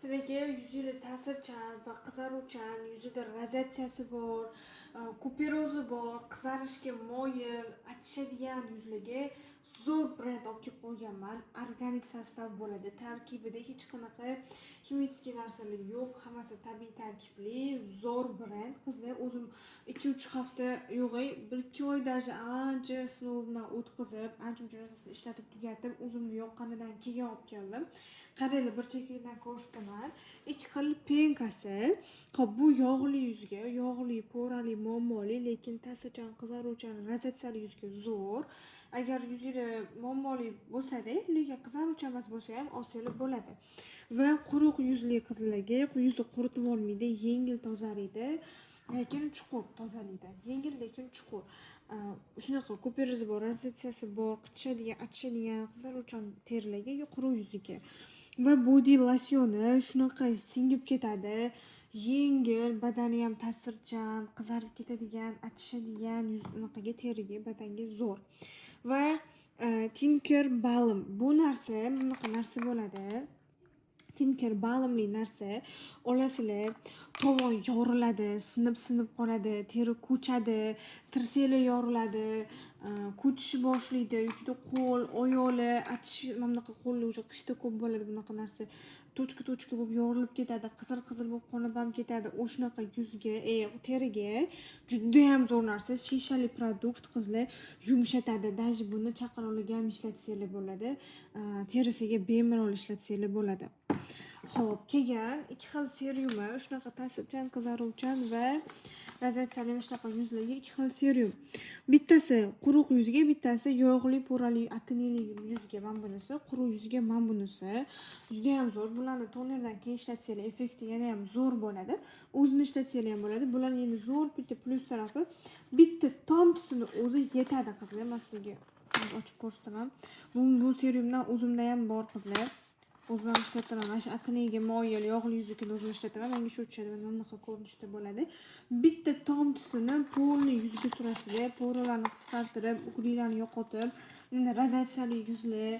Sizlarga yuzinglar ta'sirchan va qizaruvchan, yuzida rozatsiyasi bor, купероз i bor, qizarishga moyil, achishadigan yuzlarga zo'r brend olib kelib qo'yganman. Organik состав bo'ladi. Tarkibida hech qanaqa химический narsalar yo'q, hammasi tabiiy tarkibli, zo'r brend. Qizlar, o'zim 2-3 hafta yo'q, 1-2 oy даже ancha sinovdan o'tkazib, ancha-muncha narsasini ishlatib tugatib, o'zimga yoqqanidan keyin olib keldim. Qaranglar, bir chekkadan ko'rsataman. Ikki xil пенка si. Xo'p, bu yog'li yuzga, yog'li, порали, muammoli, lekin ta'sirchan, qizaruvchan, rozatsiyali yuzga zo'r. Agar yuzinglar muammoli bo'lsa-da, lekin qizaruvchan emas bo'lsa ham olsanglar bo'ladi. Va quruq yuzli qizlarga yuzni quritib olmaydi, yengil tozalaydi, lekin chuqur tozalaydi. Yengil, lekin chuqur. Shunaqa купероз i bor, rozatsiyasi bor, qichishadigan, achishadigan, qizaruvchan terilarga yo quruq yuzga. Va body losyoni shunaqa singib ketadi. Yengil, badani ham ta'sirchan, qizarib ketadigan, achishadigan yuz unaqaga teriga, badanga zo'r. Va Tinker Balm, bu narsa bunaqa narsa bo'ladi. Tinker Balmli narsa olasizlar, tovon yoriladi, sinib-sinib qoladi, teri ko'chadi, tirsaklar yoriladi, ko'chishni boshlaydi yokida qo'l, oyoqlar achish, mana bunaqa qo'llar уже qishda ko'p bo'ladi bunaqa narsa. Точка-точка bo'lib yorilib ketadi, qizil-qizil bo'lib qonib ham ketadi. O'shanaqa yuzga, teriga judayam zo'r narsa. Shishali продукт, qizlar, yumshatadi. Даже buni chaqaloqlarga ham ishlatsanglar bo'ladi. Terisiga bemalol ishlatsanglar bo'ladi. Xo'p, keyin ikki xil seryumi, shunaqa ta'sirchan, qizaruvchan va rozatsiyali shunaqa yuzlarga ikki xil seryum. Bittasi quruq yuzga, bittasi yog'li, порали, akneli yuzga mana bunisi, quruq yuzga mana bunisi. Judayam zo'r. Bularni tonerdan keyin ishlatsanglar, effekti yana ham zo'r bo'ladi. O'zini ishlatsanglar ham bo'ladi. Bularni endi zo'r bitta plyus tarafi, bitta tomchisini o'zi yetadi, qizlar. Man sizlarga hozir ochib ko'rsataman. Bu seryumdan o'zimda ham bor, qizlar. O'zim ham ishlataman. Mana shu aknega moyil, yog'li yuznikini o'zim ishlataman. Menga shu tushadi. Mana bunaqa ko'rinishda bo'ladi. Bitta tomchisini полный yuzga surasizlar, пора larni qisqartirib, угри larni yo'qotib, endi rozatsiyali yuzlar,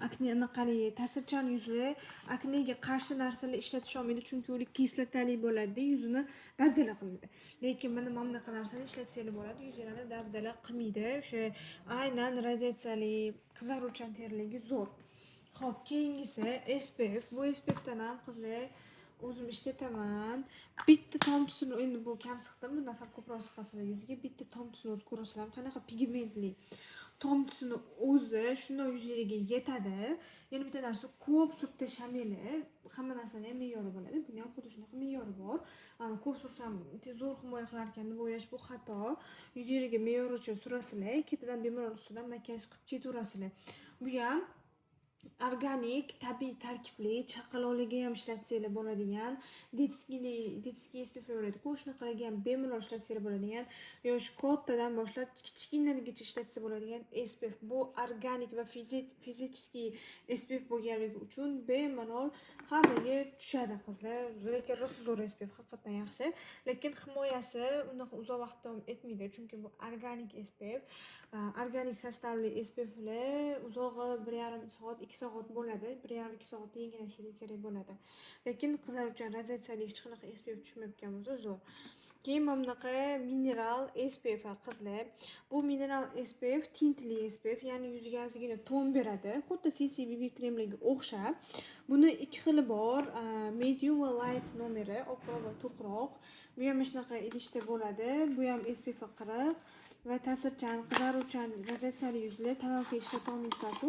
akne anaqali ta'sirchan yuzlar aknega qarshi narsalar ishlatisholmaydi, chunki ular kislotali bo'ladi, yuzini dabdala qiladi. Lekin mana bunaqa narsani ishlatsanglar bo'ladi, yuzinglarni dabdala qilmaydi. O'sha aynan rozatsiyali, qizaruvchan terilarga zo'r. Xo'p, keyingisi SPF. Bu SPFdan ham, qizlar, o'zim ishlataman. Bitta tomchisini endi bu kam siqdim, bundan sal ko'proq siqasizlar yuzga. Bitta tomchisini o'zi ko'rasizlar, qanaqa pigmentli. Tomchisini o'zi shundoq yuzinglarga yetadi. Yana bitta narsa, ko'p surib tashlamanglar. Hamma narsani ham me'yori bo'ladi. Buni ham xuddi shunaqa me'yori bor. Ko'p sursam zo'r himoya qilar ekan deb o'ylash bu xato. Yuzinglarga me'yoricha surasizlar, ketidan bemalol ustidan makiyaj qilib ketaverasizlar. Bu ham organik, tabiiy tarkibli, chaqaloqlarga ham ishlatsanglar bo'ladigan, детский SPF bo'ladi-ku, shunaqalarga ham bemalol ishlatsanglar bo'ladigan, yoshi kattadan boshlab kichkinalargacha ishlatsa bo'ladigan SPF. Bu organik va физический SPF bo'lganligi uchun bemalol hammaga tushadi, qizlar. Lekin rosa zo'r SPF, haqiqatdan yaxshi. Lekin himoyasi unaqa uzoq vaqt davom etmaydi, chunki bu organik SPF. Organik состав li SPFlar uzog'i 1,5 soat, 2 soat bo'ladi. 1,5-2 soat yengillashigi kerak bo'ladi. Lekin qizlar uchun rozatsiyali hech qanaqa SPF tushmayotgan bo'lsa, zo'r. Keyin mana bunaqa mineral SPF, qizlar. Bu mineral SPF tintli SPF, ya'ni yuzga ozgina ton beradi. Xuddi CC BB kremlarga o'xshab. Buni ikki xili bor, medium va light nomeri, oqroq va to'qroq. Bu ham shunaqa idishda bo'ladi. Bu ham SPF 40 va ta'sirchan, qizaruvchan, rozatsiyali yuzli тоналка ishlata olmaysizlar-ku.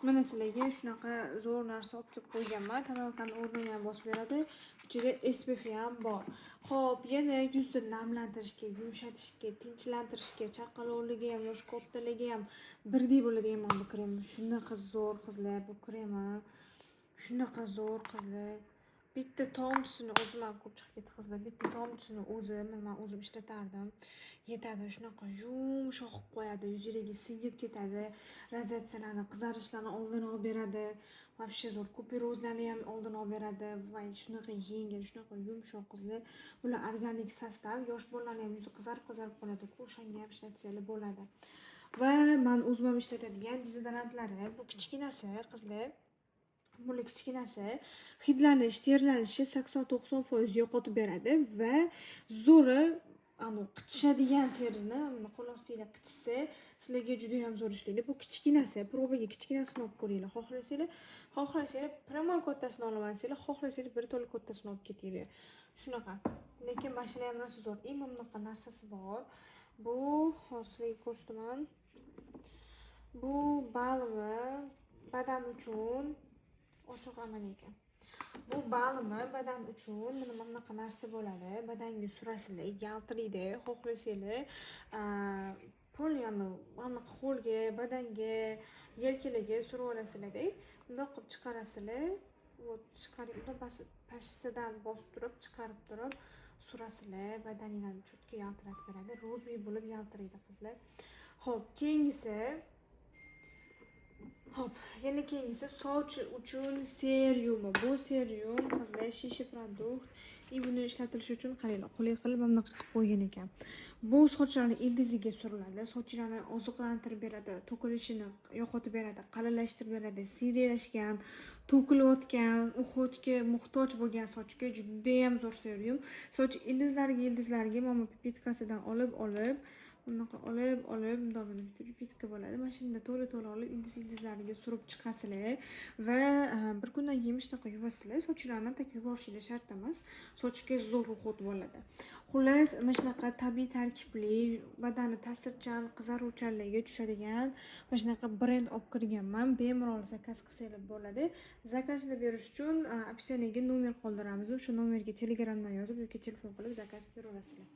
Mana sizlarga shunaqa zo'r narsa olib kelib qo'yganman. Тоналка ni o'rnini ham bosib beradi. Ichida SPF ham bor. Xo'p, yana yuzni namlantirishga, yumshatishga, tinchlantirishga, chaqaloqlarga ham, yoshi kattalarga ham birdek bo'ladigan mana bu krem. Shunaqa zo'r, qizlar, bu kremi. Shunaqa zo'r, qizlar. Bitta tomchisini o'zi, man ko'p chiqib ketdi, qizlar. Bitta tomchisini o'zi, mana man o'zim ishlatardim. Yetadi, shunaqa yumshoq qilib qo'yadi, yuzingizga singib ketadi. Rozatsiyalarni, qizarishlarni oldini olib beradi. Вообще zo'r. Купероз larni ham oldini olib beradi. Voy, shunaqa yengil, shunaqa yumshoq, qizlar. Bular organik состав. Yosh bolalarni ham yuzi qizarib-qizarib qoladi-ku, o'shanga ham ishlatsanglar bo'ladi. Va man o'zim ham ishlatadigan dezodorantlari. Bu kichkinasi, qizlar. Buni kichkinasi hidlanish, terlanishni 80-90% yo'qotib beradi va zo'ri anavi qichishadigan terini mana qo'l ostinglar qichishsa, sizlarga judayam zo'r ishlaydi. Bu kichkinasi, probaga kichkinasini olib ko'ringlar. Xohlasanglar прямой kattasini olaman desanglar, xohlasanglar bir to'la kattasini olib ketinglar. Shunaqa. Lekin mashina ham rosa zo'r. И mana bunaqa narsasi bor. Bu hozir sizlarga ko'rsataman. Bu balmi badan uchun ochiq amal ekan. Bu balmi badan uchun mana bunaqa narsa bo'ladi. Badanga surasizlar, yaltiraydi. Xohlasanglar, pul, ya'ni mana qo'lga, badanga, yelkalarga surib olasizlarda. Bundoq qilib chiqarasizlar. Вот, chiqarib, bundoq bosib, pastidan bosib turib, chiqarib turib surasizlar. Badaninglarni чётко yaltiratib beradi. Розовый bo'lib yaltiraydi, qizlar. Xo'p, keyingisi. Xo'p, yana keyingisi soch uchun seryumi. Bu seryum, qizlar, shisha продукт. И buni ishlatilishi uchun qaranglar, qulay qilib mana bunaqa qilib qo'ygan ekan. Bu sochlarni ildiziga suriladi. Sochlarni oziqlantirib beradi, to'kilishini yo'qotib beradi, qalinlashtirib beradi, siyraklashgan, to'kilayotgan, уход ga muhtoj bo'lgan sochga judayam zo'r seryum. Soch ildizlariga mana bu пипетка sidan olib olib, bunaqa olib olib, bundoq mana bitta пипетка bo'ladi. Mana shunda to'la to'la olib ildiz ildizlariga surib chiqasizlar va bir kundan keyin shunaqa yuvasizlar. Sochlarni так yuvorishinglar shart emas. Sochga zo'r уход bo'ladi. Xullas, mana shunaqa tabiiy tarkibli, badani ta'sirchan, qizaruvchanligiga tushadigan mana shunaqa brend olib kirganman. Bemalol заказ qilsanglar bo'ladi. Заказ ni berish uchun описание ga nomer qoldiramiz. O'sha nomerga Telegramdan yozib yoki telefon qilib заказ beraverasizlar.